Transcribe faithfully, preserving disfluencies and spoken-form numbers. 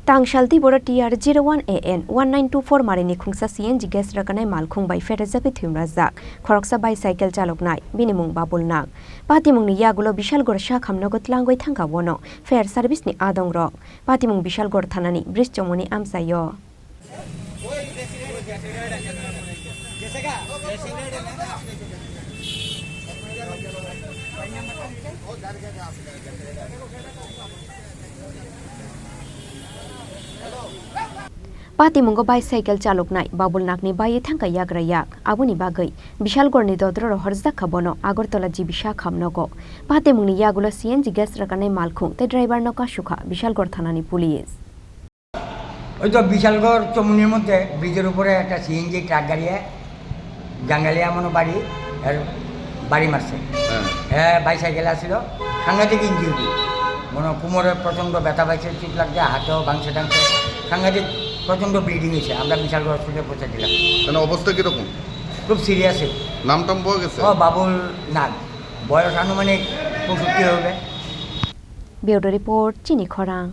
Tangsal Tiboro T R zero one A N one nine two four marini khungsa C N G gas rakanai malkhung bai pherjagwi thwimrajak. Khoroksa bicycle chaloknai, bini mung Babul Nag. Patimungni yagulo Bishalgor sakham nogo tlangwi thangkha bono fire service ni adongrok. Patimung Bishalgor thanani bridge chomoni amchaio. Patimungo bicycle chaloknai Babul Nagni baiwi thangkha yagra yak. Aboni bagwi Bishalgorni dodrorok horjakha bono Agartala G B sakham nogo. Patimungni yagulo C N G gas rakanai malkhung tei driver no kasukha Bishalgor thanani police. ওই তো বিশালগড় চমুনির মধ্যে ব্রিজের উপরে একটা CNG truck গাড়িয়ে জাঙ্গালিয়া মনো বাড়ি, এর বাড়ি মারছে। হ্যাঁ। হ্যাঁ, বাইসাইকেল আসছিল, সাংঘাতিক ইঞ্জুরি। মনে হয় কোমরে প্রচণ্ড ব্যথা পাইছে, চোট লাগছে, হাতেও ভাঙছে টাংছে, সাংঘাতিক প্রচণ্ড ব্লিডিং হয়েছে। আমরা বিশালগড় হসপিটালে পৌঁছে দিলাম। মানে অবস্থা কিরকম? খুব সিরিয়াস। নাম টাম পাওয়া গেছে? ও বাবুল নাগ, বয়স আনুমানিক পঁয়ষট্টি হবে। Bureau report, Chini Khorang.